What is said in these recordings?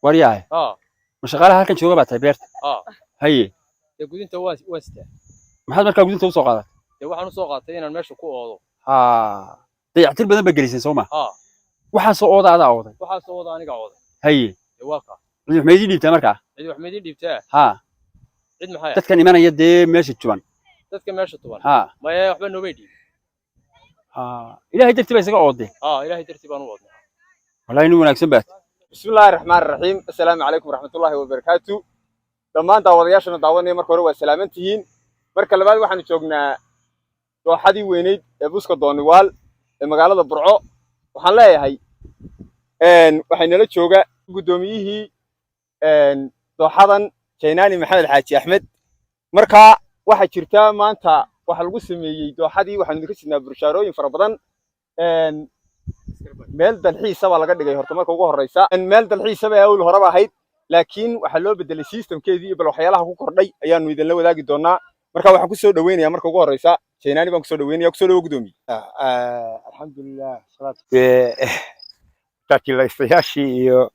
Waryahay. Haa. Ma shaqaalaha halkan jooga baa tahay beerta? Haa. Haye. Dee gudinta waa sitaa. Maxaad markaa gudinta usoo qaadatay? Dee waxaan usoo qaatay inaan meesha ku oodo. Haa, dayactir badan baa gelisay, soo ma? Haa. Waxaasoo ooda adaa ooday? Waxaasoo ooda anigaa ooday. Haye. Dee waa kaa. Cid wax ma idiin dhiibtaa markaa? Cid wax ma idiin dhiibtaa? Haa. Cid maxay? Dadkan imanaya dee meesha tuban. Dadka meesha tuban? Haa. Maye, waxba noomay dhiibin. Haa, Ilaahay dartii baa isaga oodee? Haa, Ilaahay dartii baan u oodnay. Wallahi nin wanaagsan baad. بسم الله الرحمن الرحيم، السلام عليكم ورحمة الله وبركاته. Dhammaan daawadayaashana daawanaya, marka hore waa salaaman tihiin. Marka labaad, waxaanu joognaa dooxadii weyneyd ee Buska Dooniwaal ee magaalada Burco. Waxaan leeyahay, waxay nala jooga guddoomiyihii dooxadan, Jaynaani Maxamed Xaaji Axmed. Marka waxaa jirta maanta waxaa lagu sameeyey dooxadii, waxaanu idinka sidnaa burshaarooyin fara badan. Meel dalxiisa baa laga dhigay. Horta marka ugu horreysa meel dalxiisa bay awl horeba ahayd, laakiin waxaa loo bedelay systemkeedii iyo bal waxyaalaha ku kordhay ayaanu idinla wadaagi doonaa. Marka waxaan kusoo dhaweynayaa marka ugu horreysa Jaynaani baan kusoo dhaweynaya. Kusoo dhawo, gudoomiye. Alxamdulilah, taakilaystayaashii iyo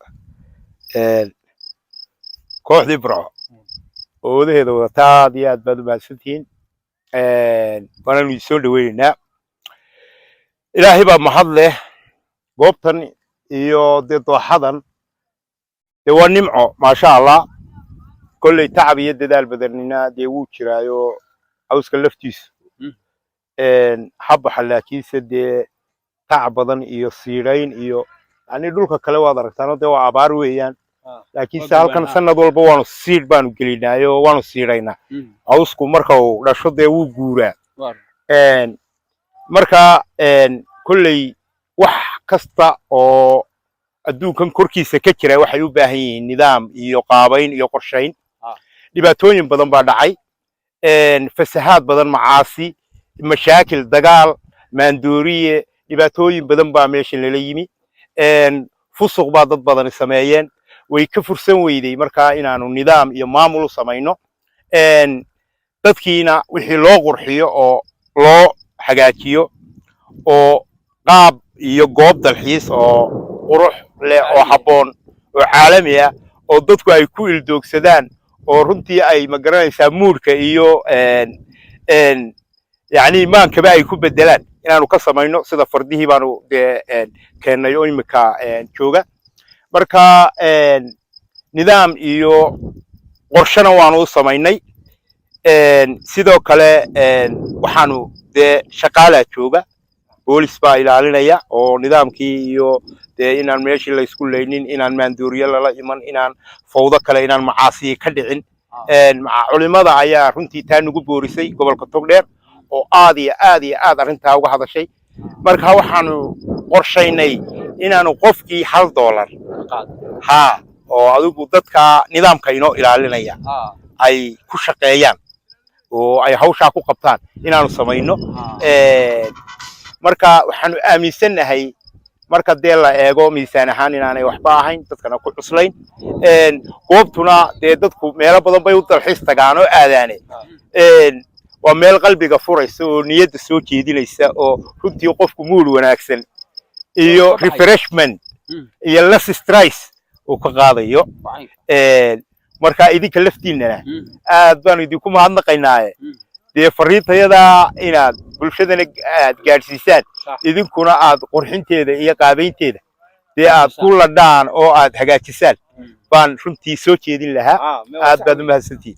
kooxdii Burco oo wadaheeda wadataa, aad iyo aad baad u mahadsantihiin, waanaanu idin soo dhaweynaynaa. Ilaahay baa mahad leh. Goobtan iyo dee dooxadan dee waa nimco, maasha Allah. Kolley tacab iyo dadaal badanina dee wuu jiraayo, cawska laftiisu ha baxa, laakiinse dee tacab badan iyo siidhayn iyo yani dhulka kale waad aragtaano, dee waa abaar weeyaan, laakiinse halkan sanad walba waanu siidh baanu gelinaayo, waanu siidhaynaa. Cawsku marka uu dhasho dee wuu guuraa. Marka kolley wax kasta oo adduunkan korkiisa ka jira waxay u baahan yihiin nidaam iyo qaabayn iyo qorshayn. Dhibaatooyin badan baa dhacay, fasahaad badan, macaasi, mashaakil, dagaal, maandooriye, dhibaatooyin badan baa meesha lala yimi, fusuq baa dad badani sameeyeen. Way ka fursan weyday markaa inaanu nidaam iyo maamul u samayno, dadkiina wixii loo qurxiyo oo loo hagaajiyo oo qaab iyo goob dalxiis oo qurux leh oo habboon oo caalami ah oo dadku ay ku ildoogsadaan oo runtii ay magaranaysaa moodka iyo yacni maankaba ay ku bedelaan inaanu ka samayno. Sida fardihii baanu dee keennay oo imika jooga. Marka nidaam iyo qorshena waanu u samaynay. Sidoo kale waxaanu dee shaqaalaa jooga, boolis baa ilaalinaya oo nidaamkii iyo dee inaan meeshii laysku laynin, inaan maandooriye lala iman, inaan fawdo kale, inaan macaasiye ka dhicin. Culimada ayaa runtii taa nagu boorisay gobolka Togdheer oo aad iyo aad iyo aad arrintaa uga hadashay. Marka waxaanu qorshaynay inaanu qofkii $1 haa oo adigu dadka nidaamka inoo ilaalinaya ay ku shaqeeyaan oo ay hawshaa ku qabtaan inaanu samayno. Marka waxaanu aaminsannahay, marka dee la eego miisaan ahaan, inaanay waxba ahayn, dadkana ku cuslayn. Goobtuna dee dadku meelo badan bay u dalxiis tagaan oo aadaane, waa meel qalbiga furaysa oo niyadda soo jeedinaysa oo runtii qofku mood wanaagsan iyo refreshment iyo less stress uu ka qaadayo. Marka idinka laftiinnana aad baanu idinku mahadnaqaynaaye, dee fariintayadaa inaad bulshadana aad gaadhsiisaan, idinkuna aad qurxinteeda iyo qaabaynteeda dee aad ku ladhaan oo aad hagaajisaan baan runtii soo jeedin lahaa. Aad baad u mahadsantihiin.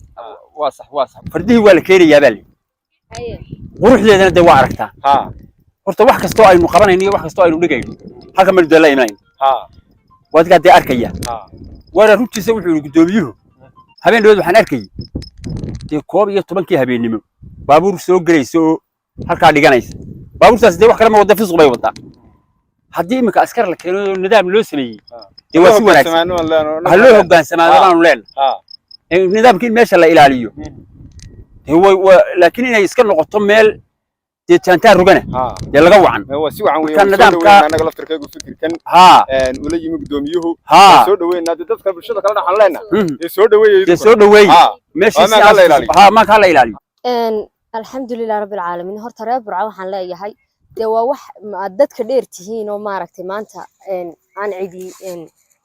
Waa sax, waa sax. Fardihii waa la keenayaa baa la yidhi. Quruxdeedana dee waa aragtaa. Horta wax kastoo aynu qabanayno iyo wax kastoo aynu dhigayno halkan baynu dee la imanayno, waa adigaa dee arkaya. Waana runtiisa. Wuxuu yidhi guddoomiyuhu, habeen dhaweed waxaan arkayay dee 11kii habeennimo baabuur soo gelaysa oo halkaa dhiganaysa. Baabuurtaas dee wax kale ma wadda, fisq bay waddaa. Haddii iminka askar la keeno oo nidaam loo sameeyey, dee waa si wanaagsan ha loo hoggaansamaado baanu leenahay, nidaamkii in meesha la ilaaliyo. Dee laakiin inay iska noqoto meel dee jaantaar rogana dee laga wacan. Waa si wacan weeye. Marka Waan soo nidaamka- dhaweynaa annaga laftarkeegu fikirkan ula yimi guddoomiyuhu. Waan soo dhaweynaa. Dee dadka bulshada kalena waxaan leenahay, dee soo dhaweeya. Dee soo dhaweeye meeshii si Ammaanka ha la ilaaliyo. Haa, ammaanka ha la ilaaliyo. Alxamdulilah rabbil caalamiin. Horta reer Burco waxaan leeyahay, dee waa wax aad dadka dheer tihiin oo maaragtay maanta aan cidi.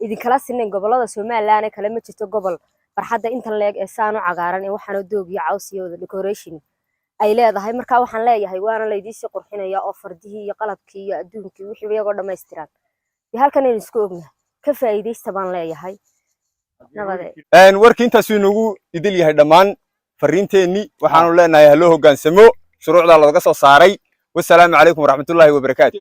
Idinkala sinayn gobolada Somaliland ee kale ma jirto gobol barxadda intan leeg ee saan u cagaaran ee waxaana doog iyo caws iyo wada decoration ay leedahay. Marka waxaan leeyahay, waana laydiisii qurxinaya oo fardihii iyo qalabkii iyo adduunkii wixii iyagoo dhammaystiran dee halkan aynu isku ognahay, ka faa'iidaysta baan leeyahay. Nabadee. Warkii intaasuu inoogu idil yahay. Dhammaan fariinteenni waxaanu leenahay, ha loo hoggaansamo shuruucdaa looga soo saaray. Wasalaamu calaykum waraxmatullaahi wabarakaatu.